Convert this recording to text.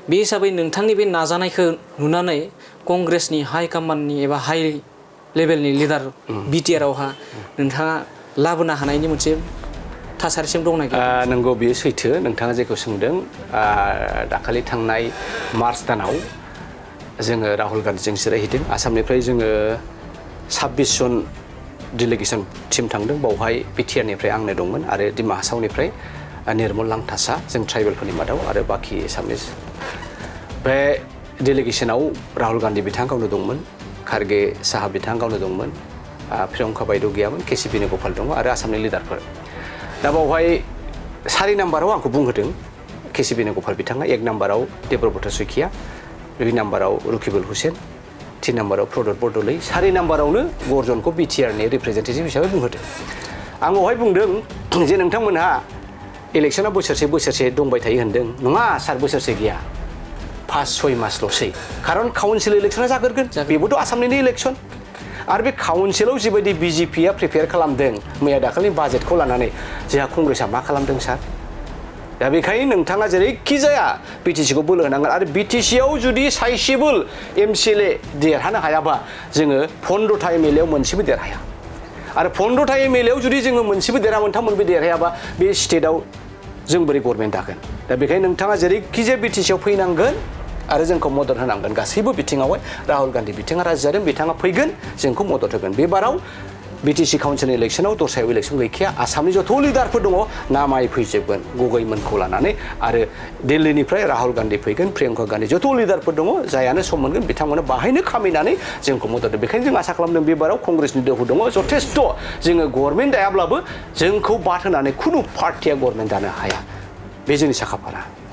बे हिसाबै नोंथांनि बे नाजानायखौ नुनानै कंग्रेसनि हाइ कमान्डनि एबा हाइ लेभेलनि लिडार बिटिआर आवहा नोंथाङा लाबोनो हानायनि मोनसे थासारिसिम दंना गैया? नंगौ बेयो सैथो नोंथाङा जेखौ सोंदों दाखालि थांनाय मार्च दानाव जोङो राहुल गान्धीजों जिरायहैदों आसामनिफ्राय जोङो 26 जन डेलिगेसन टिम थांदों बावहाय बिटिआरनिफ्राय आंनो दंमोन आरो दिमा हासावनिफ्राय निर्मल लांथासा जों ट्राइबेलफोरनि मादाव आरो बाखि एसामिस बे डेलिगेसनाव राहुल गान्धी बिथाङा गावनो दंमोन खारगे साहा बिथाङा गावनो दंमोन प्रियंका बायद' गैयामोन केसि बेनुगपाल दङ आरो आसामनि लिडारफोर दा बावहाय 4 नाम्बाराव आंखौ बुंहोदों केसि बेनुगपाल बिथाङा 1 नाम्बाराव देबब्रत सैखिया 2 नाम्बाराव रुकिबुल हुसेन 3 नाम्बाराव प्रदत बरदलै 4 नाम्बारावनो गर्जनखौ बिटिआरनि रिप्रेजेन्टेटिभ हिसाबै बुंहोदों आं बेवहाय बुंदों जे नोंथांमोनहा इलेक्सना बोसोरसे दंबाय थायो होनदों नङा सार बोसोरसे गैया 5-6 मासल'सै खारन काउन्सिल इलेक्सना जागोरगोन बेबोथ' आसामनिनो इलेक्सन आरो बे काउन्सिलाव जिबायदि बिजेपिआ प्रिपेयार खालामदों मैया दाखालिनि बाजेटखौ लानानै जोंहा कंग्रेसआ मा खालामदों सार दा बेखायनो नोंथाङा जेरैखि जाया बिटिसिखौ बोलो होनांगोन आरो बिटिसिआव जुदि साइसेबोल एमसिएलए देरहानो हायाबा जोङो 15था एमएलएआव मोनसेबो देरहाया आरो 15था एमएलएआव जुदि जोङो मोनसेबो मोनथामबो देरहायाबा बे स्टेटआव जों बोरै गभर्नमेन्ट जागोन दा बेखायनो नोंथाङा जेरैखि जाया बिटिसिआव फैनांगोन आरो जोंखौ मदद होनांगोन गासैबो बिथिङावहाय राहुल गान्धी बिथाङा राजि जादों बिथाङा फैगोन जोंखौ मदद होगोन बे बाराव बिटिसि काउन्सिलनि इलेक्सनाव दस्रायाव इलेक्सन गैखाया आसामनि जथ' लिडारफोर दङ नामाय फैजोबगोन गगैमोनखौ लानानै आरो दिल्लीनिफ्राय राहुल गान्धी फैगोन प्रियंका गान्धी जथ' लिडारफोर दङ जायानो सम मोनगोन बिथांमोना बाहायनो खामायनानै जोंखौ मदद होदों बेखायनो जों आसा खालामदों बे बाराव कंग्रेसनि दोहौ दङ जथेस्थ' जोङो गभर्नमेन्ट जायाब्लाबो जोंखौ बाद होनानै खुनु पार्टिया गभर्नमेन्ट जानो हाया बे जोंनि साखाफारा